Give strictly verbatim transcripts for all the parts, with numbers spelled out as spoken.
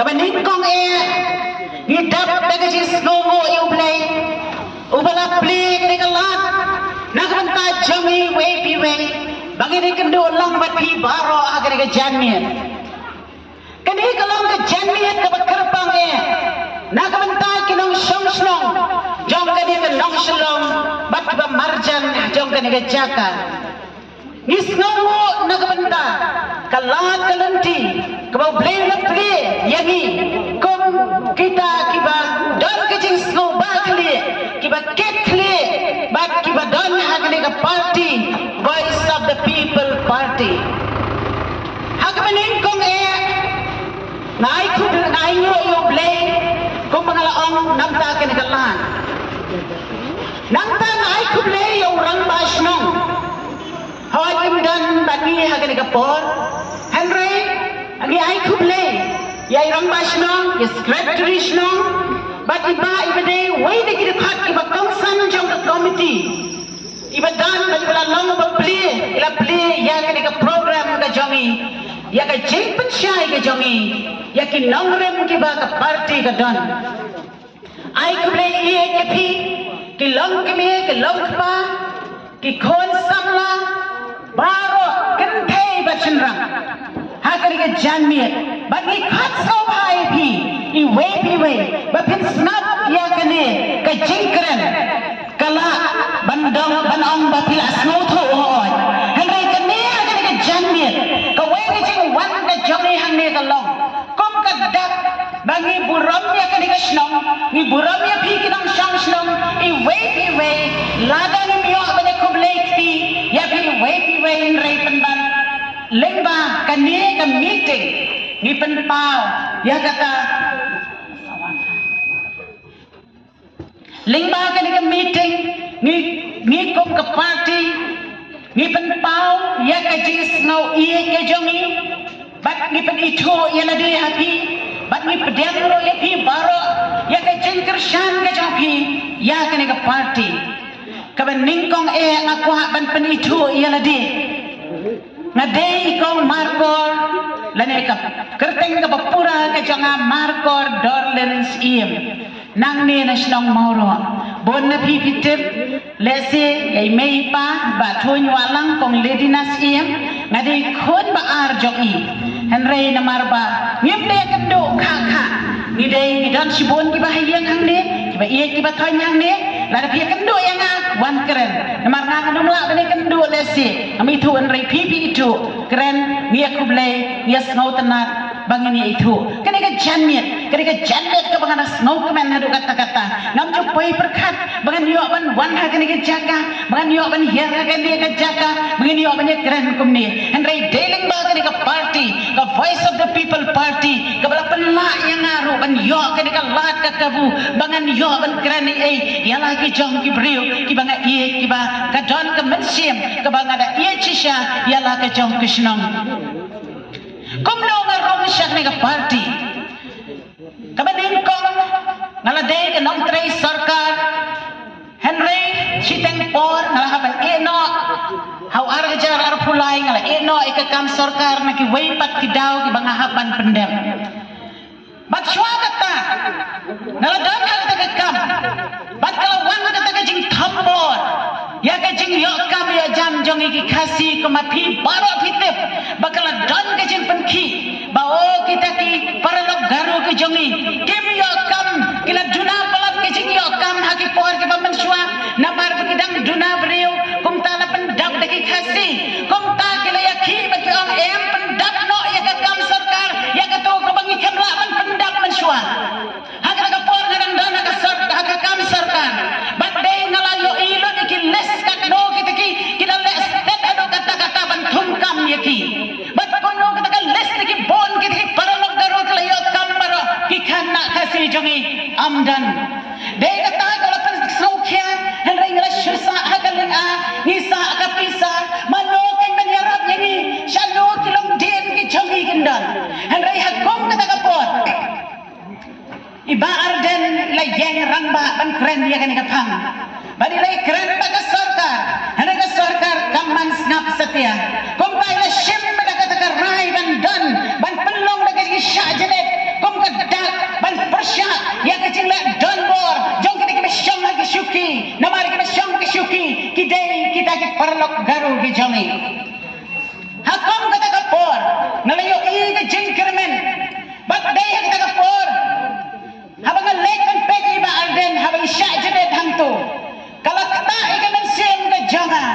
Kaba nyngkong eh, ngi dap da ka jingsngewnguh ïa U Blei uba la plie kane ka lad na ka bynta jong ngi iwei pa iwei, ba ngin ïakynduh lang bad phi baroh ha kane ka janmiet. Kane ka long ka janmiet kaba kyrpang eh na ka bynta ki nongshong shnong jong kane ka nongshong bad kiba marjan jong kane ka jaka. Ngi sngewnguh na ka bynta ka lad ka lynti kaba U Blei u la plie ïa ngi kum kita kiba don ka jingsngewbha khlieh, kiba kit khlieh bad kiba don ha kane ka party Voice of the People Party. Ha kaba nyngkong eh, nga ai khublei, nga ai nguh ïa U Blei kumba nga la ong na bynta kane ka lad. Nangta nga ai khublei ïa u rangbah shnong. Hooid, kim don bad ngi ha kane ka por, hynrei ngi ai khublei ïa i rangbah shnong, ïa i secretary shnong bad i bah iba dei wei na ki dkhot kiba kongsan jong ka komiti, iba don bad iba la long ba plie, i la plie ïa kane ka program ka jong ngi, ïa ka jingpynshai ka jong ngi ïa ki nongrim kiba ka party ka don. Ai khublei ïa phi ki longkmie ki longkpa, ki khun samla baroh, kynthei bad shynrang, ha kane ka janmiet. Bad ngi khot sngewbha ïa phi iwei pa iwei ba phin sngap ïa kane ka jingkren. Ka lah ban dong ban ong ba phi la sngewthuh, hooid, hynrei kane ha kane ka janmiet, kawei ka jingwan ka jong ngi hangne ka long kum ka dak ba ngi burom ïa kane ka shnong, ngi burom ïa phi ki nongshong shnong iwei pa iwei. Lada ngim ïoh ban ïa khublei kti ïa phi iwei pa iwei, hynrei pynban lyngba kane ka meeting ngi pynpaw ïa kata. Lyngba kane ka meeting, ngi, ngi kum ka party ngi pynpaw ïa ka jingsngew ïeit ka jong ngi bad ngi pynithuh ïa lade ha phi bad ngi pdiang ruh ïa phi baroh ïa ka jingkyrshan ka jong phi ïa kane ka party. Kaba nyngkong eh, nga kwah ban pynithuh ïa lade. Nga dei i kong Markor, lane ka kyrteng kaba pura ka jong nga Markor Dorlin Syiem. Nangne na shnong Mawroh. Bun na phi phi tip, lehse ïa i mei i pa, Bah Thuiñwahlang, kong Ledina Syiem, nga dei khun ba ar jong i. Hynrei namar ba ngim dei ïakynduh kha kha, ngi dei, ngi don shibun kiba ha ïing hangne, kiba ïeit kiba thoiñ hangne. Lada phi ïakynduh ïa nga, wan kren. Namar nga ngam lah ban ïakynduh lehse, ngam ithuh, hynrei phi phi ithuh. Kren, ngi ïa khublei, ngi ïa sngewtynnat ba ngin ïa ithuh. Kane ka janmiet, kane ka janmiet kaba nga da sngewkmen haduh katta katta. Ngam ju poi pyrkhat ba ngan ïoh ban wan ha kane ka jaka, ba ngan ïoh ban hiar ha kane ka jaka, ba ngan ïoh ban ïakren kumne. Hynrei dei lyngba kane ka party, ka Voice of the People Party, kaba la pynlah ïa nga ruh ban ïoh kane ka lad ka kabu ba ngan ïoh ban kren ei ei ïa la ki jong ki briew kiba nga ïeit, kiba ka don ka mynsiem kaba nga da ïeit shisha ïa la ka jong ka shnong. Kumno nga rung sha kane ka party? Kaba nyngkong, nga la dei ka nongtrei sorkar. Hynrei shiteng por nga la hap ban ïeh noh. Ha u ar hajar arphew lai nga la ïeh noh ïa ka kam sorkar na kiwei pat ki daw kiba nga hap ban pyndep. Bad shuwa kata nga la don ha kata ka kam, bad ka la wan kata ka jingthombor ïa ka jingïoh kam ïoh jam jong ngi ki Khasi. Kumba phi baroh phi tip ba ka la don ka jingpynkhih ba, o, kita ki paralok Garo ki jong ngi kim ïoh kam, ki la duna palat ka jingïoh kam ha ki por kiba mynshuwa namar ba ki dang duna briew. Kumta la pyndap da ki Khasi, kumta ki la ïakhih bad ki ong, em pyndap noh ïa ka kam sorkar, ïa kato kaba ngi khlem lah ban pyndap mynshuwa. Ha kata ka por nga dang don ha ka sor-, ha ka kam sorkar. Bad dei nga la ïohi lut ïa ki list katno kita ki, ki la leh stet haduh katta katta ban thung kam ïa ki. Bad kumno kata ka list ïa ki bun kita ki paralok Garo ki la ïoh kam baroh, ki khynnah Khasi jong ngi, ym don. Dei kata ka la pynsngewkhia, hynrei nga la shu sah ha ka lynga, ngi sah ka pisa, mano kein ban ïarap ïa ngi, shano ki longdien ki jong ngi kin don. Hynrei ha kum kata ka por, i Bah Ardent la ïeng rangbah ban kren ïa kane ka phang. Bad i la kren bad ka sorkar, hynrei ka sorkar kam man sngap satia. Kumta i la shim bad kata ka rai ban don, ban pynlong da ka jingshah jynit kum ka ki paralok Garo ki jong ngi. Ha kum kata ka por nga la ïohi ka jingkyrmen. Bad dei ha kata ka por haba nga leit ban peit ïa i Bah Ardent haba i shah jingit hangto, ka la ktah ïa ka mynsiem ka jong nga.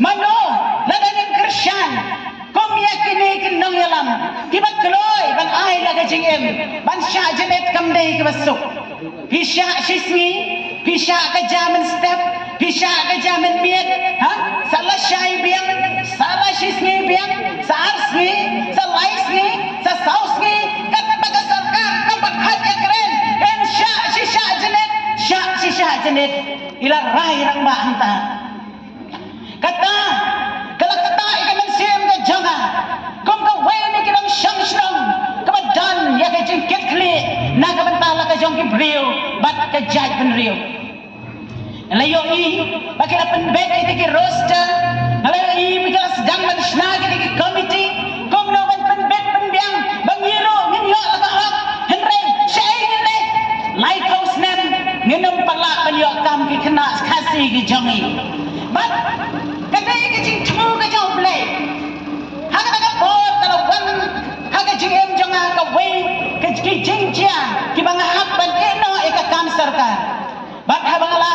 Mano lada ngim kyrshan kum ïa kine ki nongïalam kiba kloi ban ai la ka jingim, ban shah jingit kam dei kaba suk. Phi shah shisngi, phi shah ka ja mynstep, phi shah ka ja mynmiet, ha? Sa la shai biang, sa la shisngi biang, sa ar sngi, sa lai sngi, sa saw sngi, katba ka sorkar kam pat hap ïakren, em shah shi shah jingit, shah shi shah jingit. I la rai rangbah hangta. Kata ka la ktah ïa ka mynsiem ka jong nga kum kawei na ki nongshong shnong kaba don ïa ka jingkitkhlieh na ka bynta la ka jong ki briew bad ka jaitbynriew. Nga la ïohi ba ki la pynbeit ïa ki roster, nga la ïohi ba ki la sdang ban shna ïa ki komiti kumno ban pynbeit pynbiang ba ngi ruh ngin ïoh la ka hok. Hynrei shaei ngin leit? Laiphew snem ngin ym pat lah ban ïoh kam ki khynnah Khasi ki jong ngi. Bad ka dei ka jingthmu ka jong U Blei. Ha kata ka por ka la wan ha ka jingim jong nga kawei ka ki jingjia kiba nga hap ban ïeh noh ïa ka kam sorkar. Bad haba nga la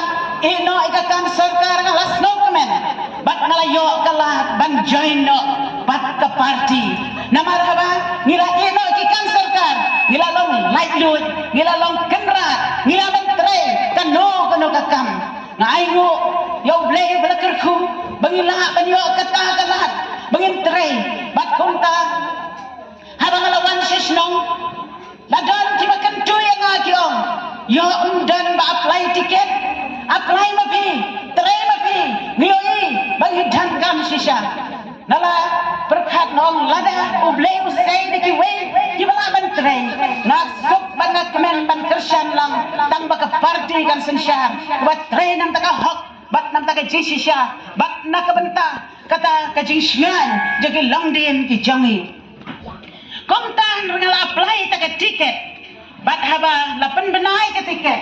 ïeh noh ïa ka kam sorkar nga la sngewkmen bad nga la ïoh ka lad ban join noh bad ka party. Namar haba ngi la ïeh noh ïa ki kam sorkar ngi la long laitluid, ngi la long kynrad, ngi la ban trei kano kano ka kam. Nga ainguh ïa U Blei ba la kyrkhu ba ngi lah ban ïoh kata ka lad ba ngin trei. Bad kumta haba nga la wan sha shnong la don kiba kyntu ïa nga ki ong, ïoh ym don ba apply ticket, apply ma phi, trei ma phi. Ngi ïohi ba ngi donkam shisha. Nga la pyrkhat nga ong lada U Blei u sei da kiwei kiba lah ban trei, nga suk bad nga kmen ban kyrshan lang tang ba ka party kan synshar, ba trei na ka bynta ka hok bad na ka bynta ka jingshisha bad na ka bynta kata ka jingshngaiñ jong ki longdien ki jong ngi. Kumta nga la apply ïa ka ticket. Bad haba la pynbna ïa ka ticket,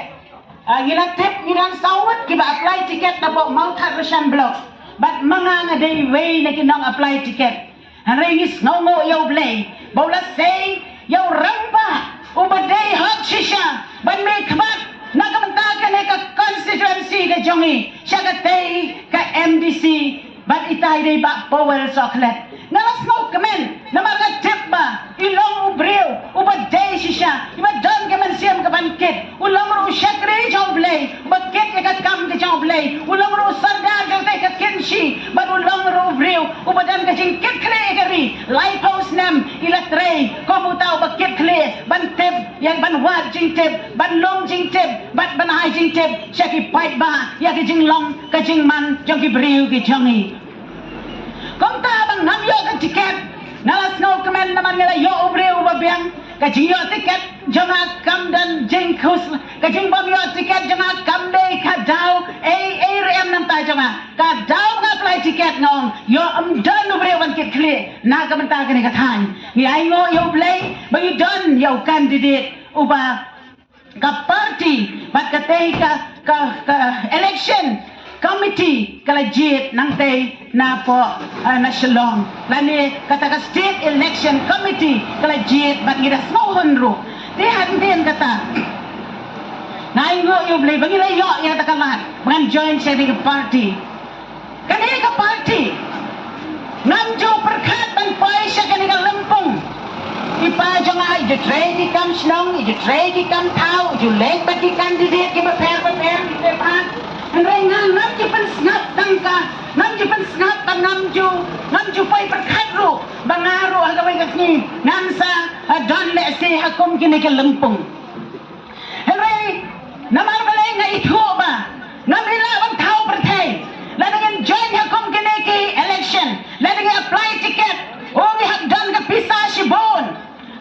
ah, ngi la tip ngi dang saw ngut kiba apply ticket napoh Mawthadraishan Block. Bad ma nga nga dei wei na ki nong apply ticket. Hynrei ngi sngewnguh ïa U Blei ba u la sei ïa u rangbah uba dei hok shisha ban mihkhmat na ka bynta kane ka constituency ka jong ngi sha katei ka M D C. Bad itai dei Bah Powell Sohkhlet. Nga la sngewkmen namar nga tip ba i long u briew uba dei shisha, iba don ka mynsiem kaban kit. U long ruh u shakri jong U Blei uba kit ïa ka kam ka jong U Blei. U long ruh u sordar jong katei ka Kynshi bad u long ruh u briew uba don ka jingkitkhlieh ïa ka ri. Laiphew snem i la trei kum uta uba kitkhlieh ban tip ïa, ban wad jingtip, ban lum jingtip bad ban ai jingtip sha ki paidbah ïa ka jinglong ka jingman jong ki briew ki jong ngi. Kumta ba ngam ïoh ka ticket nga la sngewkmen namar nga la ïoh u briew uba biang. Ka jingïoh ticket jong nga kam don jingkhus, ka jingbym ïoh ticket jong nga kam dei ka daw ei ei ruh em na ka bynta jong nga. Ka daw nga apply ticket nga ong ïoh ym don u briew ban kitkhlieh na ka bynta kane ka thaiñ. Ngi ainguh ïa U Blei ba ngi don ïa u candidate uba ka party bad katei ka, ka, ka election committee ka la jied nangtei napoh, eh, na Shillong lane kata ka state election committee ka la jied bad ngi da sngewhun ruh. Te hadien kata nga ainguh ïa U Blei ba ngi la ïoh ïa kata ka lad ba ngan join sha kane ka party. Kane ka party ngam ju pyrkhat ban poi sha kane ka lympung. I pa jong nga i ju trei ki kam shnong, i ju trei ki kam thaw, i ju leit bad ki candidate kiba pher bapher ki te pa. Hynrei nga ngam ju pynsngap tang ka, ngam ju pynsngap bad ngam ju, ngam ju poi pyrkhat ruh ba nga ruh ha kawei ka sngi ngan sa, eh, don lehse ha kum kine ki lympung. Hynrei namar balei nga ithuh ba ngam lah ban thaw pyrthei. Lada ngin join ha kum kine ki election, lada ngi apply ticket, oh, ngi hap don ka pisa shibun.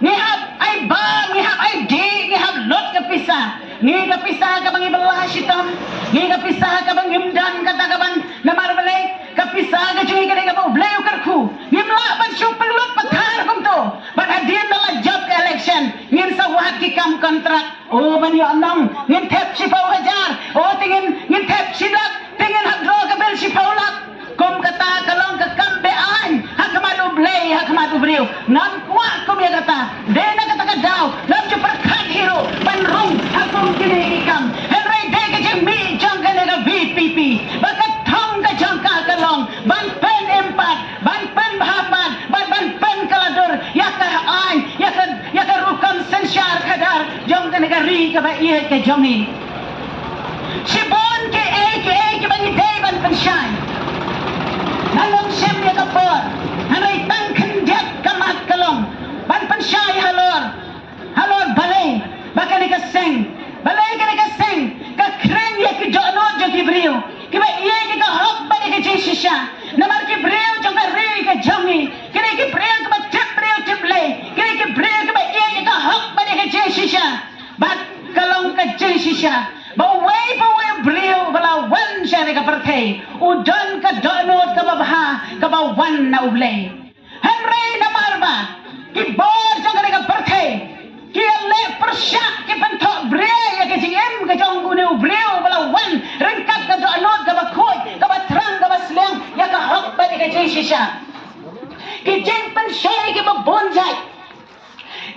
Ngi hap ai bam, ngi hap ai dih, ngi hap lut ka pisa. Ngi ka pisa kaba ngi bylla shitom, ngi ka pisa kaba ngim don kata kaban, namar balei ka pisa ka jong ngi ka dei kaba U Blei u kyrkhu. Ngim lah ban shu pynlut pathar kumto. Bad hadien ba la jop ka election ngin sa wad ki kam kontrak. O ban ïoh nong ngin thep shiphew hajar. O te ngin, ngin thep shi lak, te ngin hap draw ka bill shiphew lak. ha khmat u briew. Ngam kwah kum ïa kata. Dei na kata ka daw ngam ju pyrkhat hi ruh ban rung ha kum kine ki kam. Hynrei dei ka jingmih jong kane ka V P P ba ka thong ka jong ka ka long ban pynïmpat, ban pynbha pat, ban ban pynkylla dur ïa ka aiñ, ïa ka ïa ka rukom synshar khadar jong kane ka ri kaba ïeit ka jong ngi. Shibun kiei kiei kiba ngi dei ban pynshai. Ngan ym shim ïa ka por. Hynrei tang khyndiat ka mat ka long ban pynshai halor, halor balei ba kane ka seng, balei kane ka seng ka khring ïa ki dohnud jong ki briew kiba ïeit ïa ka hok bad ïa ka jingshisha. Namar ki briew jong ka ri ka jong ngi, kine ki briew kiba tip briew tip Blei, kine ki briew kiba ïeit ïa ka hok bad ïa ka jingshisha. Bad ka long ka jingshisha ba uwei pa uwei u briew ba la wan sha kane ka pyrthei u don ka dohnud kaba bha kaba wan na U Blei. Hynrei namar ba ki bor jong kane ka pyrthei ki ïaleh pyrshah, ki pynthohbria ïa ka jingim ka jong une u briew ba la wan ryngkat ka dohnud kaba khuid, kaba thrang, kaba sliang ïa ka hok bad ïa ka jingshisha. Ki jingpynshoi kiba bun jait.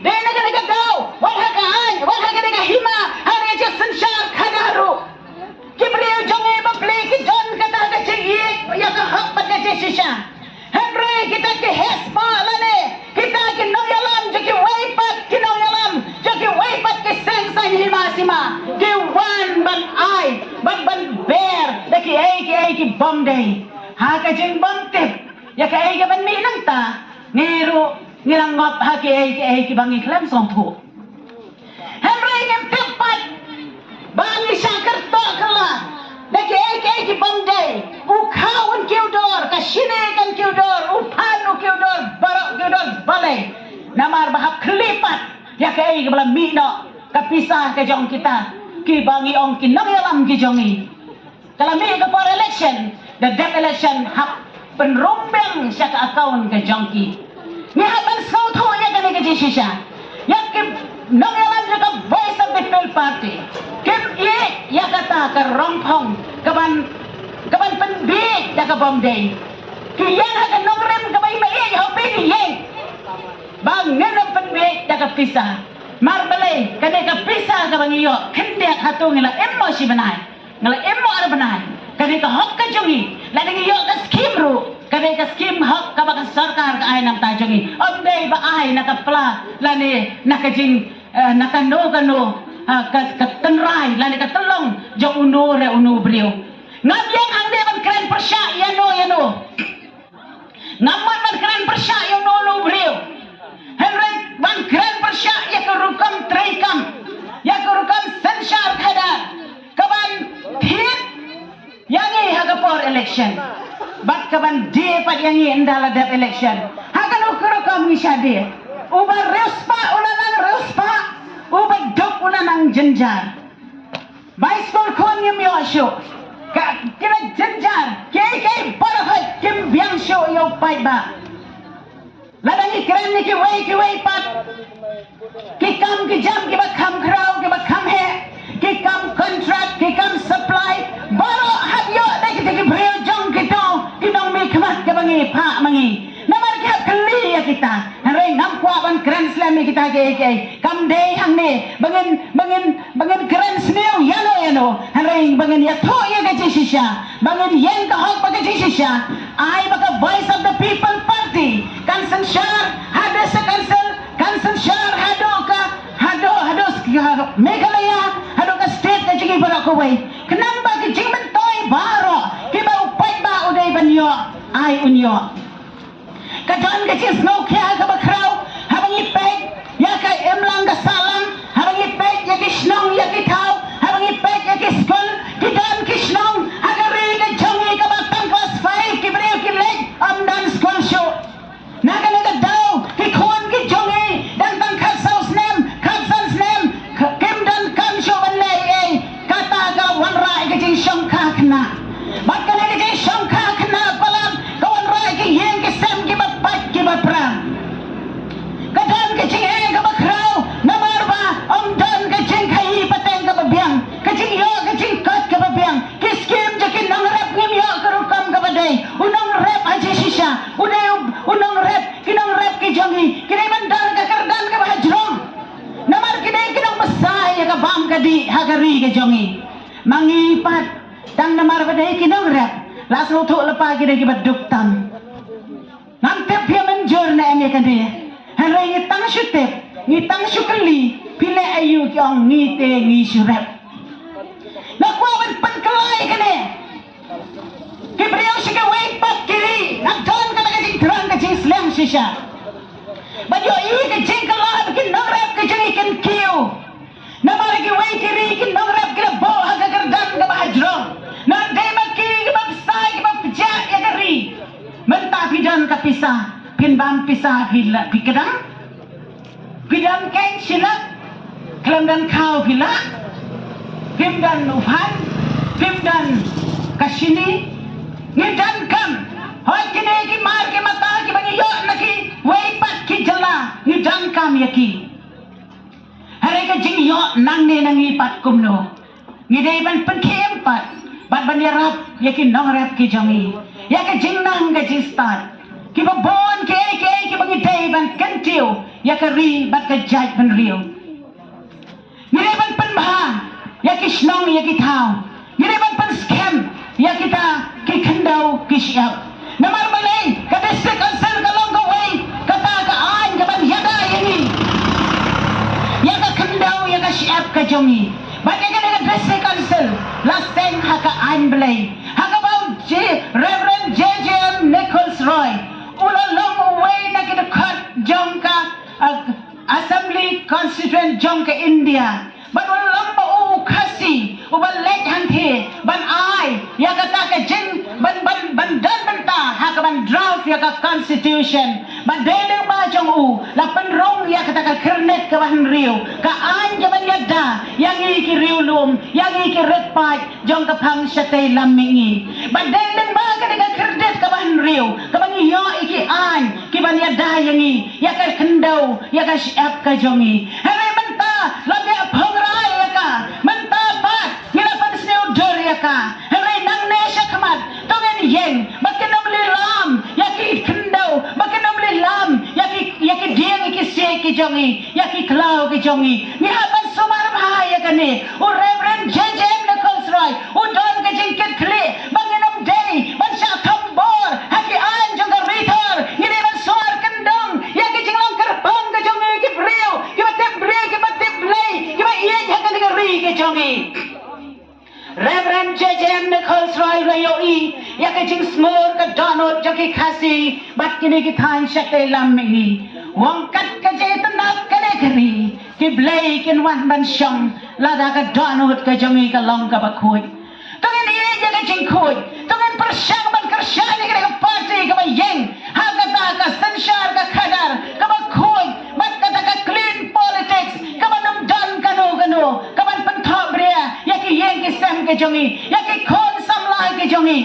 Dei na kane ka daw, wat ha ka aiñ, wat ha kane ka hima, ha kane ka jingsynshar khadar ruh, ki briew jong ngi ba plie ki don kata ka jingïeit ïa ka hok bad ka jingshisha. Hynrei kita ki heh spah lane kita ki nongïalam jong kiwei pat ki nongïalam jong kiwei pat ki seng saiñ hima sima ki wan ban ai, ban ban ber da kiei kiei ki bym dei. Ha ka jingbymtip ïa kaei kaban mih nangta, ngi ruh ngi la ngop ha kiei kiei kiba ngi khlem sngewthuh. Hynrei ngim tip pat ba ngi shah kyrtoh kylla da kiei kiei ki bym dei. U khaw un kiew dor, ka shini kan kiew dor, u phan u kiew dor, baroh kiew dor balei. Namar ba hap khlieh pat ïa kaei kaba la mih noh, ka pisa ka jong kita kiba ngi ong ki nongïalam ki jong ngi. Ka la mih ka por election, da dep election hap pynrung biang sha ka account ka jong ki. Ngi hap ban sngewthuh ïa kane ka jingshisha. Ïa ki nongïalam jong ka Voice of the People Party kim ïeit ïa kata ka rongphong kaban, kaban pynbiej da ka bym dei. Ki ïeng ha ka nongrim kaba i ma ïeit, hapdeng ki ïeng ba ngin ym pynbiej da ka pisa. Mar balei? Kane ka pisa kaba ngi ïoh khyndiat hato ngi la im mo shi bnai? Nga la im mo ar bnai. Kane ka hok ka jong ngi. Lada ngi ïoh ka skim ruh, kane ka skim hok kaba ka sorkar ka ai na ka bynta jong ngi. Ym dei ba ai na ka pla lane na ka jing, eh, na kano kano, eh, ka, ka tynrai lane ka tyllong jong uno re uno briew. Ngam ïeng hangne ban kren pyrshah ïano ïano. Ngam mut ban kren pyrshah ïa uno uno u briew. Hynrei ban kren pyrshah ïa ka rukom treikam, ïa ka rukom synshar khadar kaban thied ïa ngi ha ka por election bad kaban die pat ïa ngi ynda la dep election. Ha kano ka rukom ngi shah die? Uba riewspah u la nang riewspah, uba duk u la nang jynjar. Bai skul khun ngim ïoh shuh. Ka, ki la jynjar. Kiei kiei baroh kim biang shuh ïa u paidbah. Lada ngi kren ïa kiwei kiwei pat, ki kam ki jam kiba kham khraw kiba kham heh, ki kam contract, ki kam supply, baroh hap ïoh da kita ki briew jong kito ki nongmihkhmat kiba ngi phah ma ngi. Namar ki hap kylli ïa kita. Hynrei ngam kwah ban kren slem ïa kita kiei kiei. Kam dei hangne ba ngin, ba ngin, ba ngin kren sniew ïano ïano. Hynrei ba ngin ïathuh ïa ka jingshisha, ba ngin ïeng ka hok bad ka jingshisha. Ai ba ka Voice of the People Party kan synshar ha District Council, kan synshar haduh ka, haduh, haduh Meghalaya, haduh ka state ka jong ngi baroh kawei. Khnang ba ka jingmyntoi baroh kiba u paidbah u dei ban ïoh, ai un ïoh. Ka don ka jingsngewkhia kaba khraw haba ngi peit ïa ka imlang ka sahlang, haba ngi peit ïa ki shnong ïa ki thaw, haba ngi peit ïa ki skul. Ki don ki shnong ha ka ri ka jong ngi kaba tang klas five ki briew ki leit, ym don skul shuh. Na kane ka daw ki khun ki jong ngi dang tang khatsaw snem, khatsan snem, k-, kim don kam shuh ban leh ei ei. Kata ka wanrah ïa ka jingshongkha khynnah. Bad kane ka jingshongkha khynnah palat ka wanrah ïa ki ïing ki sem kiba pait kiba pra. Ka don ka jingeh kaba khraw ri ka jong i. Ma ngi pat, tang namar ba dei ki nongrep, la sngewthuh lypa ki dei kiba duk tam. Ngam tip phi mynjur ne em ïa kane. Hynrei ngi tang shu tip, ngi tang shu kylli, phi leh aïu, ki ong ngi te ngi shu rep. Nga kwah ban pynkylla ïa kane. Ki briew sha kiwei pat ki ri, nga don kata ka jingthrang ka jingslem shisha. Ban ïohi ka jingkylla ba ki nongrep ka jong i kin kiew. Namar kiwei ki ri ki nongrep ki la buh ha ka kyrdan kaba hajrong. Namar dei ma ki kiba bsa kiba pjah ïa ka ri. Mynta phi don ka pisa, phin bam pisa phi la phi kdang. Phi don keiñ shi lak, khlem don khaw phi lah. Phim don u phan, phim don ka shini. Ngi donkam. Hooid kine ki mar ki mata kiba ngi ïoh na kiwei pat ki jylla, ngi donkam ïa ki. Hynrei ka jingïoh nangne na ngi pat kumno? Ngi dei ban pynkhie em pat bad ban ïarap ïa ki nongrep ki jong ngi, ïa ka jingnang ka jingstad, kiba bun kiei kiei kiba ngi dei ban kyntiew ïa ka ri bad ka jaitbynriew. Ngi dei ban pynbha ïa ki shnong ïa ki thaw. Ngi dei ban pynskhem ïa kita ki khyndew ki shyiap. Namar balei ka District Council ka long kawei kata ka aiñ kaban ïada ïa ngi, ïa ka khyndew ïa ka shyiap ka jong ngi. Bad ïa kane ka District Council la seng ha ka aiñ Blei, ha kaba u J-, Reverend J J M Nichols Roy u la long uwei na ki dkhot jong ka, uh, Assembly Constituent jong ka India. Bad u long ba u Khasi uba leit hangtei ban ai ïa kata ka jing ban, ban, ban don bynta ha kaban draft ïa ka constitution. Bad dei lyngba jong u la pynrung ïa kata ka khyrnit kaba hynriew, ka aiñ kaban ïada ïa ngi ki riewlum, ïa ngi ki riewpaid jong ka phang shatei lam mihngi. Bad dei lyngba kane ka khyrnit kaba hynriew kaba ngi ïoh ïa ki aiñ kiban ïada ïa ngi, ïa ka khyndew ïa ka shyiap ka jong ngi. Hynrei mynta la biang phongrai ïa ka, mynta pat ngi la pynsniew dur ïa ka. Hynrei nangne shakhmat to ngin ïeng ba kin ym lilam ïa ki khyndew, ba kin ym lilam ïa ki, ïa ki dieng ïa ki siej ki jong ngi, ïa ki khlaw ki jong ngi. Ngi hap ban sumar bha ïa kane. U Reverend J J M Nichols Roy u don ka jingkitkhlieh ba ngin ym dei ban shah thombor ha ki aiñ jong ka Ri Thor. Ngi dei ban sumar kyndong ïa ki jinglong kyrpang ka jong ngi ki briew kiba tip briew, kiba tip Blei, kiba ïeit ha kane ka ri ka jong ngi. Reverend J J M Nichols Roy u la ïohi ïa ka jingsngur ka dohnud jong ki Khasi bad kine ki thaiñ shatei lam mihngi. U ong kat ka jingïatynnad kane ka ri, ki blei kin wan ban shong lada ka dohnud ka jong ngi ka long kaba khuid. To ngin ïeit ïa ka jingkhuid, to ngin pyrshang ban kyrshan ïa kane ka party kaba ïeng ha kata ka synshar ka khadar kaba khuid bad kata ka clean politics kaban ym don kano kano kaban pynthohbria ïa ki ïing ki sem ki jong ngi, ïa ki khun samla ki jong ngi.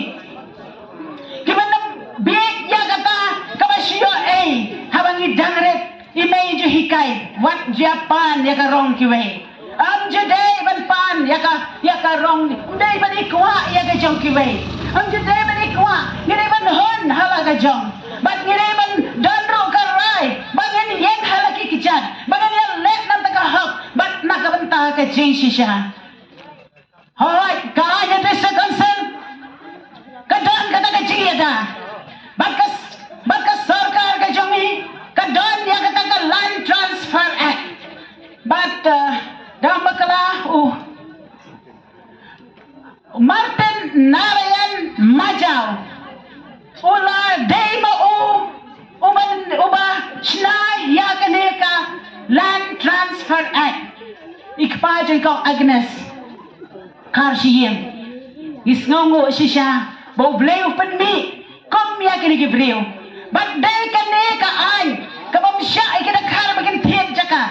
Kiban ym bieit ïa kata kaba shu ïoh ei haba ngi dang rit. I mei ju hikai, wat ju ïa pan ïa ka rong kiwei. Ym ju dei ban pan ïa ka, ïa ka rong, ym dei ban i kwah ïa ka jong kiwei. Ym ju dei ban i kwah, ngi dei ban hun ha la ka jong. Bad ngi dei ban don ruh ka rai ba ngin ïeng ha la ki kjat, ba ngin ïaleh na ka bynta ka hok bad na ka bynta ka jingshisha. Hooid, ka aiñ District Council ka don kata ka jingïada. Bad ka, bad ka sorkar ka jong ngi ka don ïa kata ka Land Transfer Act. Bad, eh, dang bakla u Martin Narayan Majaw u la dei ma u uba, uba shna ïa kane ka Land Transfer Act. I kpa jong i kong Agnes Karshiing. Ngi sngewnguh shisha ba U Blei u pynmih kum ïa kine ki briew. Bad dei kane ka aiñ ka bym shah ïa ki dkhar ba kin thied jaka,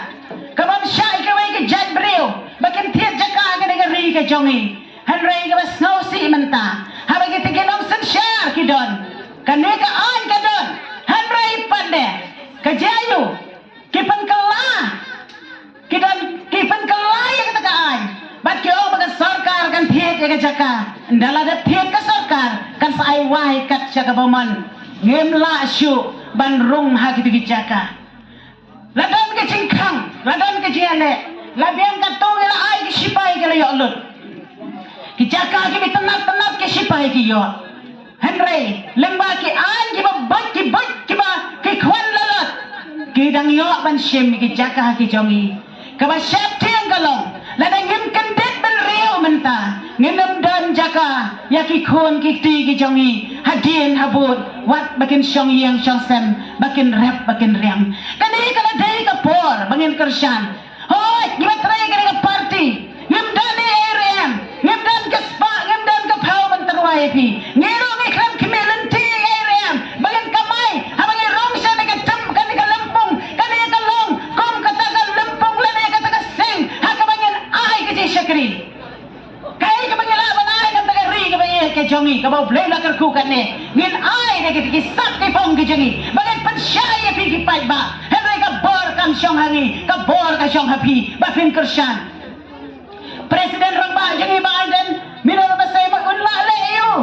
ka bym shah ïa kiwei ki jait briew ba kin thied jaka ha kane ka ri ka jong ngi. Hynrei kaba sngewsih mynta, haba kita ki nongsynshar ki don, kane ka aiñ ka don, hynrei pat de ka jia ïa u, ki pynkylla, ki don, ki pynkylla ïa kata ka aiñ bad ki ong ba ka sorkar kan thied ïa ka jaka. Ynda la dep thied ka sorkar kan sa ai wai kat sha ka bymman. Ngim lah shuh ban rung ha kita ki jaka. La don ka jingkhang, la don ka jingïaleh. La biang katto, ngi la ai ki shipai ki la ïoh lut. Ki jaka kiba tynnat tynnat ki shipai ki ïoh. Hynrei lyngba ki aiñ kiba beit, ki beit, kiba ki khwan la lut, ki dang ïoh ban shim ïa ki jaka ki jong ngi. Kaba sheptieng ka long, lada ngim kyndit bynriew mynta, ngin ym don jaka ïa ki khun ki kti ki jong ngi hadien habud, wat ba kin shong ïing shong sem, ba kin rep ba kin riang. Kane ka la dei ka por ba ngin kyrshan. Hooid, ngi ba trei kane ka party, ngim don ei ei ruh em, ngim don ka spah, ngim don ka phew ban tyrwa ïa phi. Ngi ruh ngi khlem khmih lynti ei ei ruh em ba ngin kamai haba ngi rung sha kane ka tem, kane ka lympung, kane ka long kum kata ka lympung lane kata ka seng ha kaba ngin ai ka jingshakri. Kaei kaba ngi lah ban ai na kata ka ri kaba ïeit ka jong ngi, kaba U Blei la kyrkhu katne? Ngin ai da kita ki sap ki phong ki jong ngi ba ngin pynshai ïa phi ki paidbah. Hynrei ka bor kam shong ha ngi, ka bor ka shong ha phi ba phin kyrshan. President rangbah jong ngi Bah Ardent, mino ba sei ma un lah leh ïa u.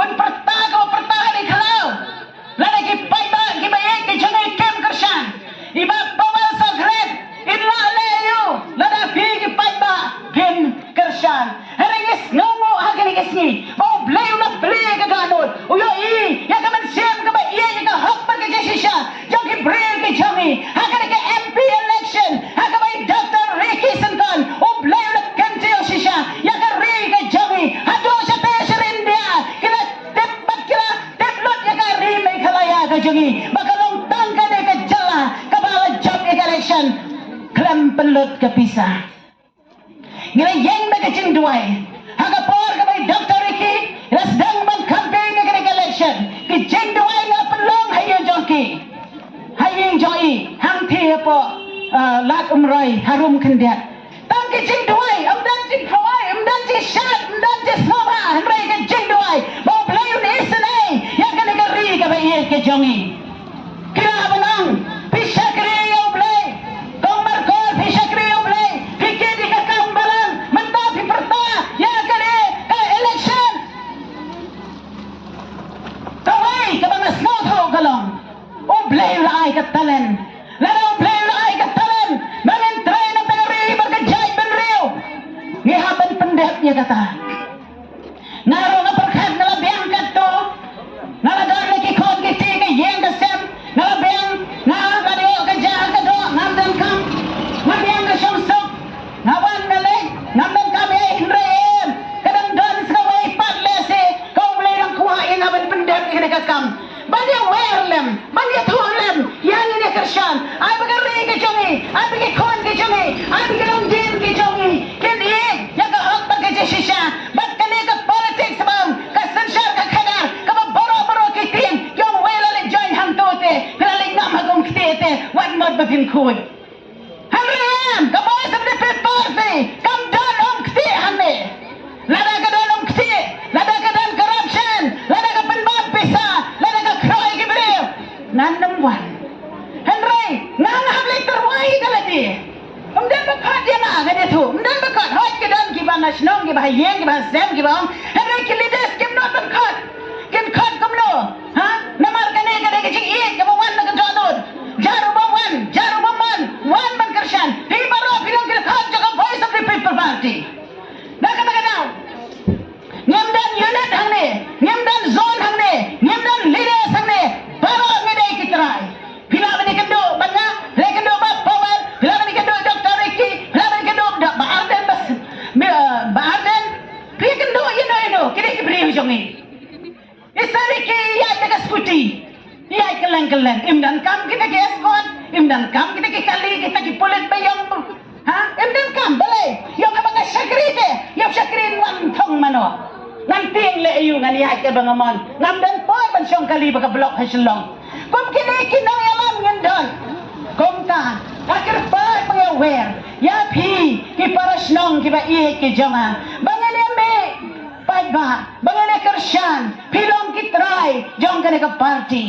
Un pyrta kaba pyrta ha ri khlaw. Lada ki paidbah kiba ïeit ki jong ngi kim kyrshan, i Bah Powell Sohkhlet in lah leh ïa u. Lada phi ki paidbah phin kyrshan, hynrei ngi sngewnguh ha kine ki sngi ba U Blei u la plie ka dohnud, u ïohi ïa ka mynsiem kaba ïeit, ïa ka hok bad ka jingshisha jong ki briew ki jong ngi. Ha kane ka M P election, ha kaba i Doctor Ricky Syngkon, U Blei u la kyntiew shisha ïa ka ri ka jong ngi. Haduh shatei sha ri India ki la tip bad ki la tip lut ïa ka ri Meghalaya ka jong ngi ba ka long tang kane ka jylla kaba la jop ïa ka election khlem pynlut ka pisa. Ngi la ïeng da ka jingduwai ha ka por kaba i Doctor Ricky i la sdang ban campaign ïa kane ka election. Ki jingduwai ngi la pynlong ha ïing jong ki, ha ïing jong i, hangtei hapoh, ah, Lad Umroi, harum khyndiat. Tang ki jingduwai, ym don jingkhawai, ym don jingshad, ym don jingsngewbha, hynrei ka jingduwai ba U Blei un isynei ïa kane ka ri kaba ïeit ka jong ngi. Ki la ban ong, phi shakri ïa U Blei. Kong Markor, phi shakri ïa U Blei. Phi kit ïa ka kam balang. Mynta phi pyrta ïa kane ka election. Kawei kaba nga sngewthuh ka long, U Blei u la ai ka talent. Lada U Blei u la ai ka talent ba ngin trei na pyrthei bad ka jaitbynriew, ngi hap ban pyndep ïa kata. Nga ruh nga pyrkhat, nga la biang katto. Nga la don na ki khun ki kti, ka ïing ka sem. Nga la biang, nga la ïoh ka jaka ka doh, ngam donkam. Nga biang ka shongsuk. Nga wan nga leit, ngam donkam ei ei, hynrei em, ka dang don sa kawei pat lehse ka U Blei dang kwah ïa nga ban pyndep ïa kane ka kam. Ban ïa wer lem, ban ïathuh lem ïa ngin ïa kyrshan. Ai ba ka ri ka jong ngi, ai ba ki khun ki jong ngi, ai ba ki longdien ki jong ngi kin ïeit ïa ka hok bad ka jingshisha. Bad kane ka politics ba ka synshar ka khadar kaba baroh baroh ki tieng ki ong, wei la leit join hangto te, phi la leit ngam ha ka umktieh te, wat mut ba phin khuid. Hynrei em, ka Voice of the People Party kam don umktieh hangne. Lada ka don umktieh, lada ka don corruption, lada ka pynbam pisa, lada ka khroh ïa ki briew, ngan ym wan. Hynrei nga, nga hap leit tyrwa ïa ka lade. Ym don ba khot ïa nga, ngan ïathuh. Ym don ba khot. Hooid, ki don kiba na shnong, kiba ha ïing, kiba ha sem, kiba ong, hynrei ki leaders kim nud ban khot. Kin khot kumno? Ha? Namar kane ka dei ka jingïeit kaba wan na ka dohnud. Jar uba wan, jar uba mon, wan ban kyrshan. Phi baroh phi long ki dkhot jong ka Voice of the People Party. Na kata ka daw, ngim don unit hangne, ngim don zone hangne, ngim don leaders hangne. Baroh ngi dei ki trai. Phi lah ban ïakynduh bad nga, phi lah ïakynduh bad Powell, phi lah ban ïakynduh Doctor Ricky, phi lah ban ïakynduh Bah Ardent, Bah, Bah Ardent. Phi ïakynduh ïano ïano, ki dei ki briew jong ngi. I Sir Ricky i ïaid da ka scooty, i ïaid kylleng kylleng. Im donkam kita ki escort, im donkam kita ki kali, kita ki pulit ba ïong. Ha? Im donkam, balei? Ïong haba nga shakri te, ïa u shakri ngan thong mano? Ngan tieng leh aïu, ngan ïaid kaba nga mon. Ngam don por ban shong kali ba ka block ha Shillong. Kum kine ki nongïalam ngin don. Kumta, nga kyrpad ba nga wer ïa phi ki para shnong kiba ïeit ki jong nga, ba ngin ïa mih paidbah, ba ngin ïa kyrshan. Phi long ki trai jong kane ka party.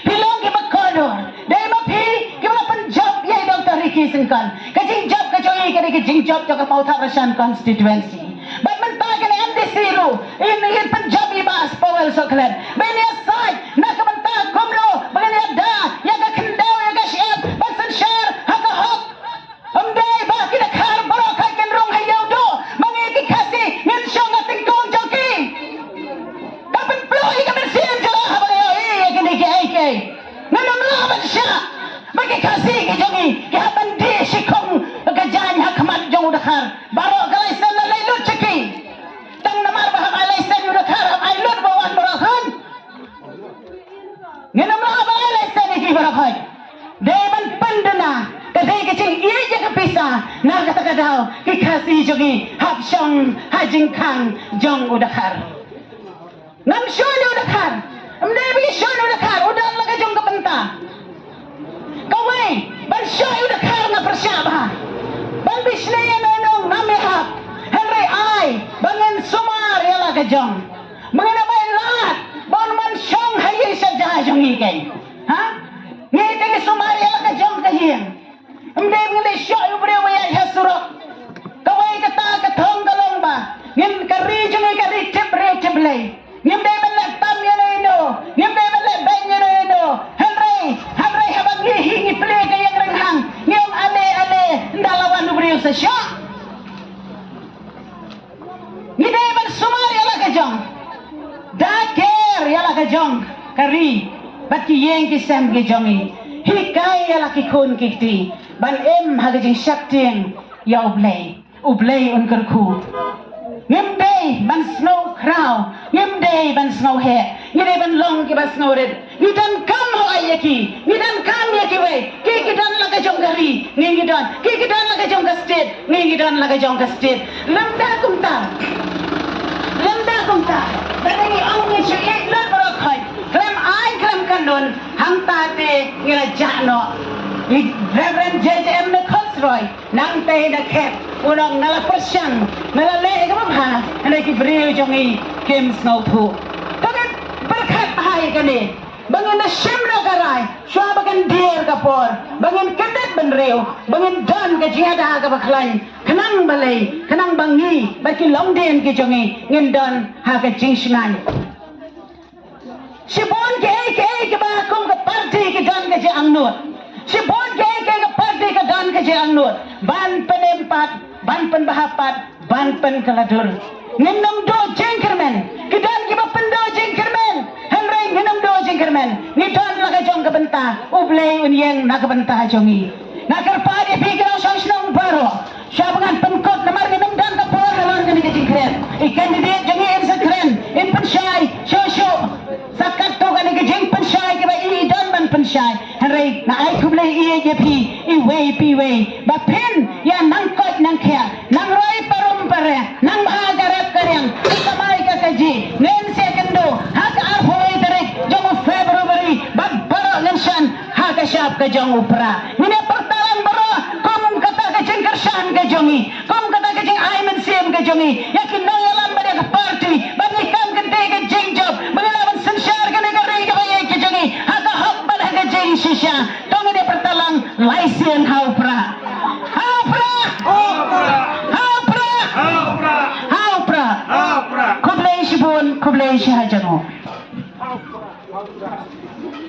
Phi long kiba kordor. Dei ma phi kiba la pynjop ïa i Doctor Ricky Syngkon. Ka jingjop ka jong i ka dei ka jingjop jong ka Mawthadraishan constituency. Bad mynta kane M D C ruh in, in pynjop i Bah Powell Sohkhlet. Ba in ïasaid na ka bynta kumno ba ngin ïada ïa ka khyndew ïa ka shyiap ban synshar ha ka hok. Ïa ka pisa, na kata ka daw ki Khasi jong ngi hap shong ha jingkhang jong u Dkhar. Ngam shong ïa u Dkhar. Ym dei ba ngi shong ïa u Dkhar, u don la ka jong ka bynta. Kawei, ban shong ïa u Dkhar nga pyrshah bha. Ban bishni ïa u nongïalam ngam ïahap. Hynrei ai ba ngin sumar ïa la ka jong. Ba ngin ïa bai lad ba un man shong ha ïing sha jong ngi keiñ. Ha? Ngi te ngi sumar ïa la ka jong ka ïing. Ym dei ngin leit shoh ïa u briew ba ïaid ha surok. Kawei kata ka thong ka long ba ngin, ka ri jong ngi ka ri tip briew tip Blei. Ngim dei ban leh tam ïa no ïa no, ngim dei ban leh beiñ ïa no ïa no. Hynrei, hynrei haba ngi hi ngi plie ka ïing rynghang, ngi ong ale ale, ynda la wan u briew sa shoh. Ngi dei ban sumar ïa la ka jong. Da ker ïa la ka jong ka ri bad ki ïing ki sem ki jong ngi. Hikai ïa la ki khun ki kti ban im ha ka jingsheptieng ïa U Blei. U Blei un kyrkhu. Ngim dei ban sngew khraw, ngim dei ban sngew heh. Ngi dei ban long kiba sngewrit. Ngi donkam hok ïa ki, ngi donkam ïa kiwei. Ki ki don la ka jong ka ri, ngi ngi don. Ki ki don la ka jong ka state, ngi ngi don la ka jong ka state. Lymda kumta, lymda kumta, lada ngi ong ngi shu ïeit lut baroh khoit, khlem aiñ khlem kynduh, hangta te ngi la jah noh. I Reverend J J M Nichols Roy, nangta na khet, u ong nga la pyrshang, nga la leh kaba bha, hynrei ki briew jong ngi kim sngewthuh. To ngin pyrkhat bha ïa kane, ba ngin da shim noh ka rai shuwa ba kan dier ka por, ba ngin kyndit bynriew, ba ngin don ka jingïada kaba khlaiñ, khnang balei, khnang ba ngi bad ki longdien ki jong ngi ngin don ha ka jingshngaiñ. Shibun kiei kiei kiba kum ka party ki don ka jingangnud. Shibun kiei kiei ka party ka don ka jingangnud. Ban pynim pat, ban pynbha pat, ban pynkylla dur. Ngin ym duh jingkyrmen. Ki don kiba pynduh jingkyrmen. Hynrei ngin ym duh jingkyrmen. Ngi don la ka jong ka bynta. U Blei un ïeng na ka bynta jong ngi. Nga kyrpad ïa phi ki nongshong shnong baroh. Sha ba ngan pynkut namar ngin ym don ka por halor kane ka jingkren. I candidate jong ngi in sa kren, in pynshai shuh shuh. Sa katto kane ka jingpynshai kaba i i don ban pynshai. Hynrei nga ai khublei ïa phi iwei pa iwei ba phin ïa nang koit nang khiah, nang roi parum pareh, nang bha ka rep ka riang, ka kamai ka kajih. Ngin sa ïakynduh ha ka arphew tarik jong u February ba baroh ngin shan ha ka shap ka jong u Prah. Ngin ïa pyrta lang baroh kum kata ka jingkyrshan ka jong ngi, kum kata ka jingai mynsiem ka jong ngi ïa ki nongïalam bad ïa ka party, ba ngi kam kynthei ka jingjop, ba ngi lah ban synshar kane ka ri kaba ïeit ka jong ngi ha ka hok bad ha ka jingshisha. To ngin ïa pyrta lang lai sien: ha u Prah, ha u Prah, ha u Prah, ha u Prah. Khublei shibun, khublei shihajar nguh.